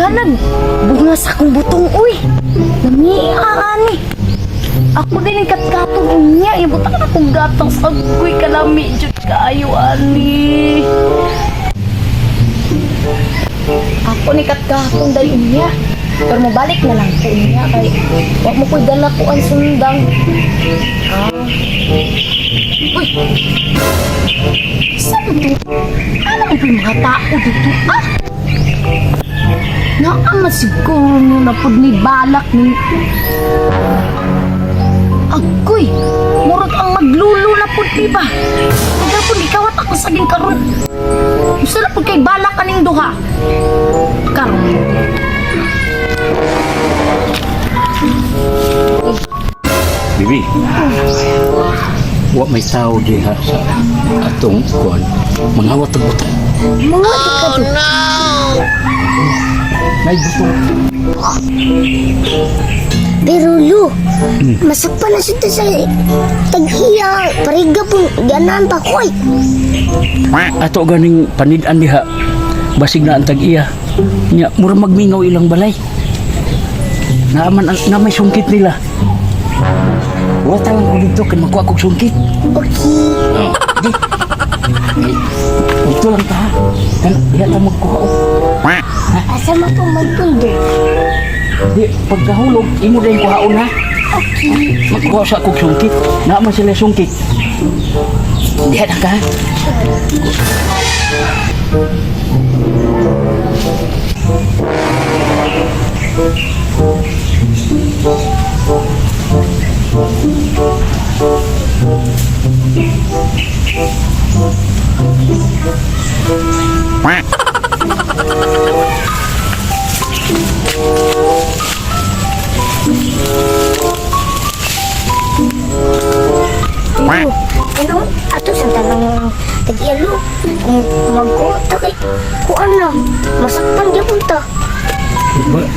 Daghanag bunga sa akong butong, uy. Namiaan ni. Ako din ang katkatong unya. Ibutang akong gatang sa agoy kalami. Jud kaayo, ani. Ako ni katkatong day unya. Pero mabalik na lang ko unya kay wa mo ko'y dala ko ang sundang. Ah. Uy! Saan to? Ano ang mga tao dito? Ah! Naa siguro no na pud ni balak ni. Agoy! Murag ang maglulo na pud di ba? Tagal pud ikawat ako sa saging karon. Gusto na pud kay balak kaning duha. Karon. Bibi. Wa may tao diha sa atong kuan. Mangawat og butang. Mga di ka do. May butong. Pero Lu, masakpan na siya sa tag-iya. Pariga po, ganahan pa ko ay. Ato ganing panid-an diha. Basig na ang tag-iya. Nya mura magmingaw ilang balay. Naaman na may sungkit nila. Wata lang ko dito kay makuha kog sungkit. Okay. Oh, di. Ay, dito lang ta. Kan diha ta magkuha. Oh. Asa man po magpundo? Di pagkahulog imo din kuhaon ha. Okay. Magkuha sa akong sungkit. Naaman sila sungkit. Diha na ka. Lu, ano? Ato sa tanang tag-iya, Lu. Kung magkuha ta kay, kuan na. Masakpan gyapon ta.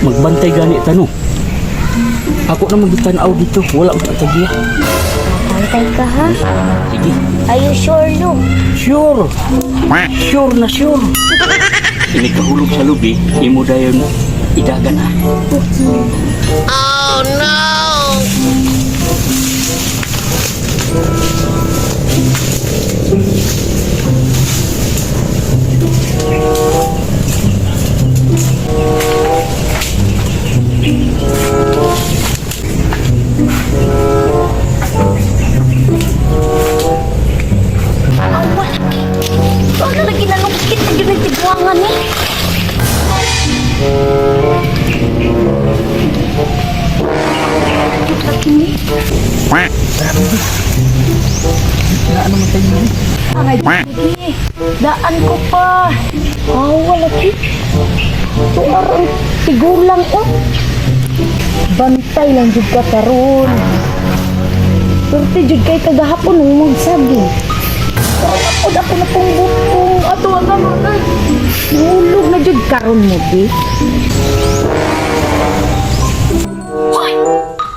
Magbantay gani ta no. Ako na magitanaw dito. Wala man ang tag-iya. Bantay ka ha? Sige. Are you sure, Lu? Sure. Sure na sure. Ini kahulog sa lubi, imo dayon idagan ha. Okay. Awa lagi. Wala lagi nalungkit na yun ang tigwangan eh. Lagi ni. Na ano man tayo ni? Ay, lagi. Daan ko pa. Awa lagi. Tumarang tigulang oh. Bantay lang jud ka karon. Surti jud kay kagahapon nung magsagi. Pero ako na pong bukong ato ang ano ay. Nahulog na jud karon mo di. Hoy!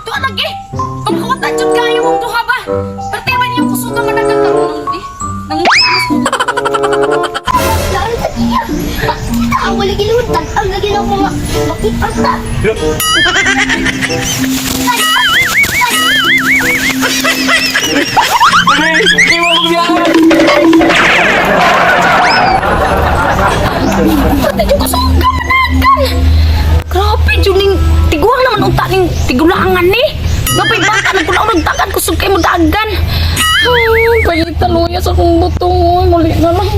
Tuwa lagi! Pagkawatan jud kayo mong duha ba? Parte man yung kusuga managang karon di. Nangungulas ko. Daan tag-iya. Kita ang wala giluhod. Tag-ang lagi na ako nga. Makita ta. Pati yung kusuga managan! Grabe jud ning tiguang naman unta ning tigulangan ni. Gapay bangka nagpulaw nagdagan kusog kay mo dagan. Ay, pagita luya sa akong butong. Uy, muli na lang.